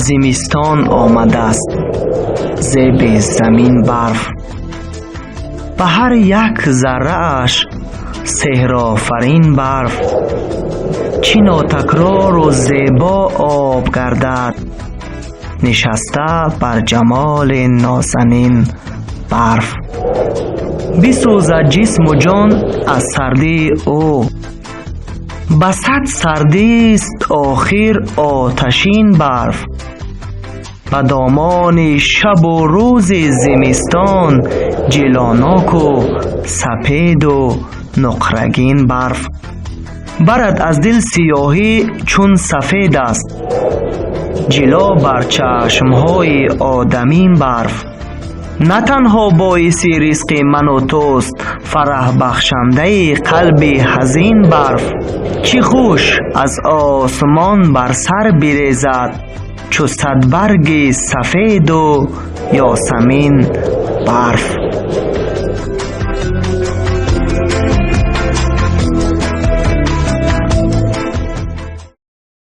Зимистон омадааст, зеби замин барф, ба ҳар як заррааш сеҳрофарин барф. Чӣ нотакрору зебо об гардад, нишаста бар ҷамоли нозанин барф. Бисӯзад ҷисму ҷон аз сардии ӯ, ба сад сардист охир оташин барф. Ба домони шабу рӯзи зимистон ҷилоноку сапеду нуқрагин барф. Барад аз дил сиёҳӣ, чун сафед аст, ҷило бар чашмҳои одамин барф. На танҳо боиси ризқи ману туст, фараҳбахшандаи қалби ҳазин барф. Чӣ хуш аз осмон бар сар бирезад, чу садбарги сафеду ёсамин барф.